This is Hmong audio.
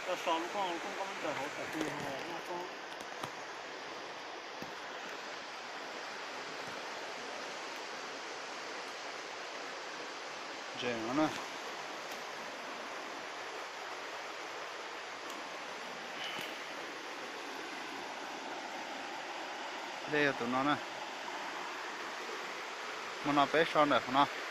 Tau so lub koj, lub koj ntawm hauv tawm tu noj koj. Ntses no na. Dej yog tus no na. Hmo no peb so ntawm qhov no.